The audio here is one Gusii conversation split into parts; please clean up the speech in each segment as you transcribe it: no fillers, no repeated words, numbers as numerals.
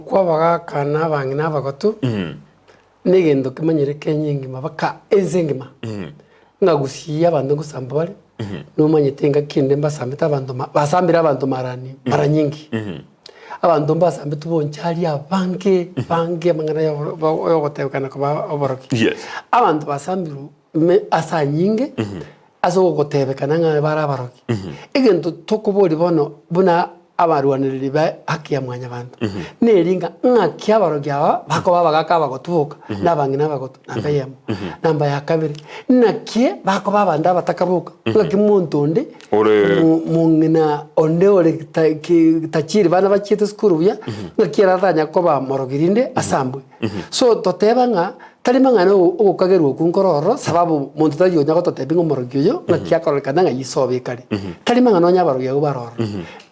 Kw'abagaaka na abang'ina abagotu negento kemanyire Kenya engima baka ense engima, ng'a gusii abanto ngosamba bare, nomanyete engaki ende mbasambete abanto ma basambire abanto marani mara nyingi. Abanto mbasambetwe bonchari abange bange amang'ana ya oboro yogotebekana koba oborogi. Yes. Abanto basambirwe ime ase anyinge, ase ogotebekana ng'a bare abarogi. Egento tokoboria bono buna abarwanereri ba haki ya mwanyabanto, neri ng'a ng'aki abarogi aba bakoba abagaka abagotu boka, na abang'ina abagotu, namba eyemo. Namba ya kabere, naki bakoba abanto abataka boka, ng'aki monto onde Ore- mo- mong'ina onde ore ta- ki- tachiri bana bachiete esukuru buya, ng'aki ere atanya koba morogi rinde asambwe. So toteba ng'a Tari mang'ana ogokagerwa okwo nkore ororo, sababu monto tari onya gototebia ng'a omorogi oyo ng'aki akororekana ng'a isobe ekare. Tari mang'ana onye abarogi abwo bare ororo.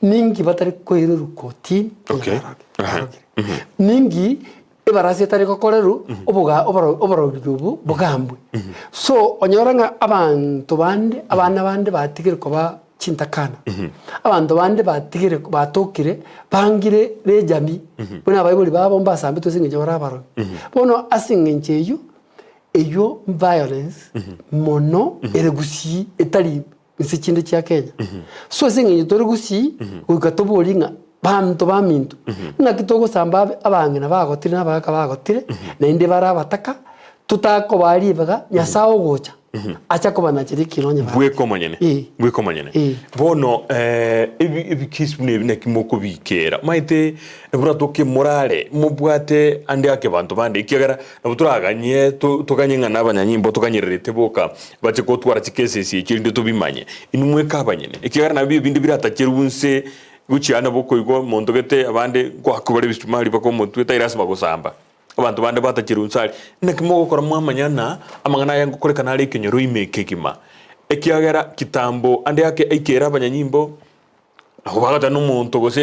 Ninki batari koirerwa kotini onye Okay. barogi barogire. Ninki ebarasa etari gokorerwa oboga oboro oborogi obwo bogambwe. So onyore ng'a abanto bande abana bande batigire koba chintakana. Abanto bande batigire batokire bangire ne ejamii, buna abaibori babo mbasambetwe ase eng'encho bare abarogi. Bono ase eng'encho eyio, eyio violence mono ere gusii etari inse chinde chia Kenya. So ase eng'encho tore gusii, goika toborie ng'a banto baminto, ng'aki togosamba abe abang'ina bagotire na abagaka bagotire, naende bare abataka, totakobaa ribaga Nyasaye ogocha. Acha kobanachera ekina onye barabwo. Bweka omonyene, Eh. bweka omonyene. Eh. Bono eh, ebi ebikesi buna ebi naki mokobikera? Omanyete nabo oratoke morare mobwate ande ake abanto bande ekiagera nabo toraganye to toganye ng'a na abanyanyimbo toganyererete boka bache gotwara chikesesi echio erinde tobimanye. Inwe mweka abanyene ekiagera nabio ebinde biratacherwe inse gochia nabo okoigwa omonto gete abande nkoakwa bare ebisumari mpaka omotwe tari lasima gosamba. Abanto bande batachire inse aria, naki mogokora mwamanya ng'a amang'ana aya ngokorekana are ekenyoro ime kegima? Ekiagera kitambo ande ake aikere abanyanyimbo, nabo bagoteba nomonto gose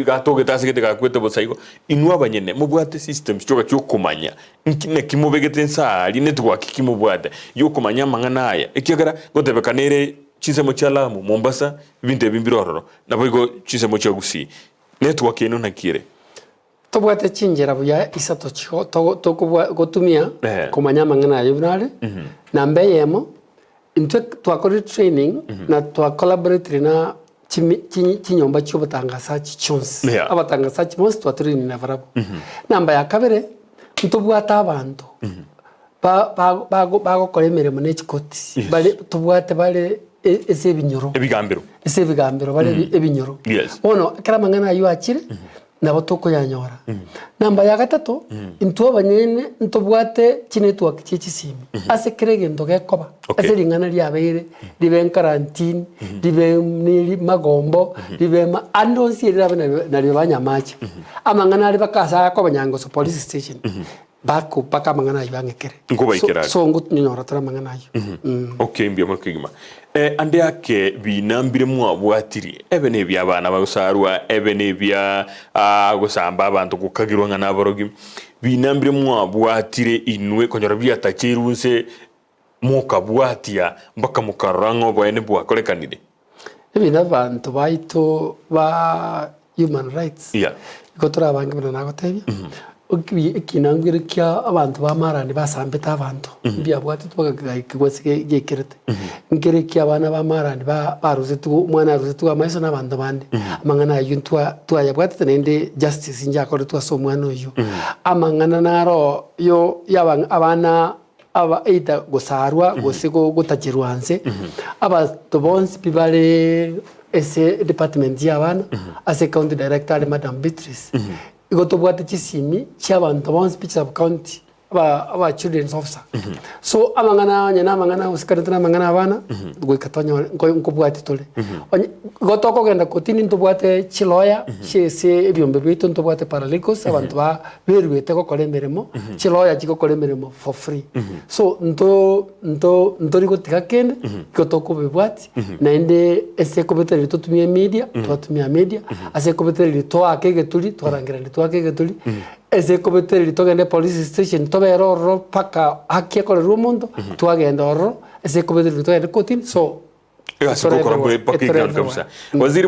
iga atogete ase gete gakwete bosa igo. Inwe abanyene mobwate systems chioka chiokomanya nki naki mobegete inse aria network ki mobwate yokomanya amang'ana aya, ekiagera ngotebekana ere chinsemo chia Lamu, Mombasa, ebinto ebi mbire ororo, naboigo chinsemo chia Gusii. Network yaino naki ere? Tobwate chinchera buya isato chigo togo tokobua gotumia Ehe. komanya amang'ana ayio buna are, namba eyemo, intwe twakorire training na twacollaboratire na chimi chinyi chinyomba chia obotangasachi chionsi, Yeah. abatangasachi bonsi twatrainire nabarabwo. Namba ya kabere, ntobwate abanto ba ba bago bagokora emeremo ne chikoti, Yes. bare tobwate bare e- ase ebinyoro. Ebigambero. Ase ebigambero bare ebi- ebinyoro. Yes. Bono ekero amang'ana ayio achire, nabo tokoyanyora. Namba ya gatato, intwe abanyene ntobwate chinetwork chie chisimi, ase kera egento gekoba, Okay. ase ring'ana riabeire, ribe nkarantini, ribe neri magombo, ribe ma ande onsi eri rirabe nario nario banyamache. Amang'ana aria baka ase akoba Nyangoso police station, Bako mpaka amang'ana ayio ang'ekere. Nkobaikera are. So, so ngonyora tore amang'ana ayio. Mm. Okay, mbuya mono kegima. Eh, ande ake bina mbire mwabwatirie, ebe nebia abana bagosarwa, ebe nebia ah, gosamba abanto gokagirwa ng'a naborogi. Bina mbire mwabwatire inwe konyora biatacheirwe inse mokabwatia mpaka mokarora ng'a oboene bwakorekanire. Ebinto abanto baito ba human rights, Yeah. igo tore abange buna nagotebia, oki ekinangwire kia abanto ba marani basambete abanto, mbiabwatetwe mpaka kegaikigwa ase ge gekerete. Nkere ekia abana ba marani ba barusetigwe omwana arusetigwe amaiso na abanto bande, amang'ana aywo ntwa twayabwatete naende justice njakoretwe ase omwana oyio. Amang'ana naro yo ya abang abana aba either gosarwa gose gotacherwa nse, abanto bonsi pi bare ase edepartment ya abana, ase ecounty director are madam Beatrice, igo tobwate chisimi chia abanto bonsi pi sub county aba aba children's officer. So amang'ana onye na amang'ana gosikanete na amang'ana ya abana, goika tonyore nko nkobwati tore. Onye igo tokogenda kotini ntobwate chilawyer chia ase ebiombe biaito ntobwate paralegals abanto ba beruete gokora emeremo, chiloya chigokora emeremo for free. So nto nto ntori gotiga kende, igo tokobibwatia, naende ase ekobetereria totumie emedia, twatumia media, ase ekobetereria toake egeturi, twarangerania toake egeturi, ase ekobetereria togende police station tobere ororo mpaka haki ekorerwe omonto, twagenda ororo, ase ekobetereria togende kotini, so Egasi gokora mbuya mpaka eground kabisa. Waziri.